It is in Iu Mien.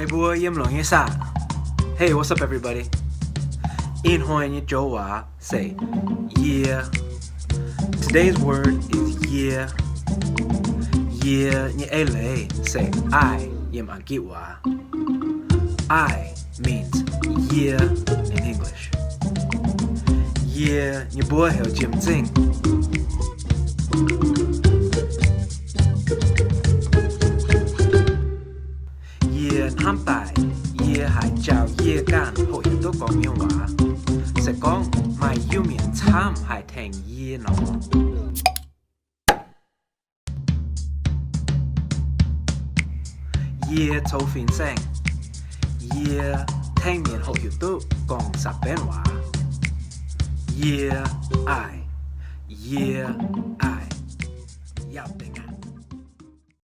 Meih mbuo yiem longx nyei saah? Hey, what's up, everybody? Ih hnoi nyei joux waac se yie. Today's word is yie. Yie nyei eix leiz se I yiem Anggitv waac. I means yie in English. Yie nyei mbuox heuc Jiem Zingh. Yie hnamv daaih yie haiz njaaux yie ganh hoqc hiuv duqv gorngv mi'aqv. Se gorngv maaih Iu-Mienh camv haih tengx yie nor. Yie coux fin saengv. Yie tengx mienh hoqc hiuv duqv gorngv Saa^mbenv waac. Yie aaic. Yie aaic.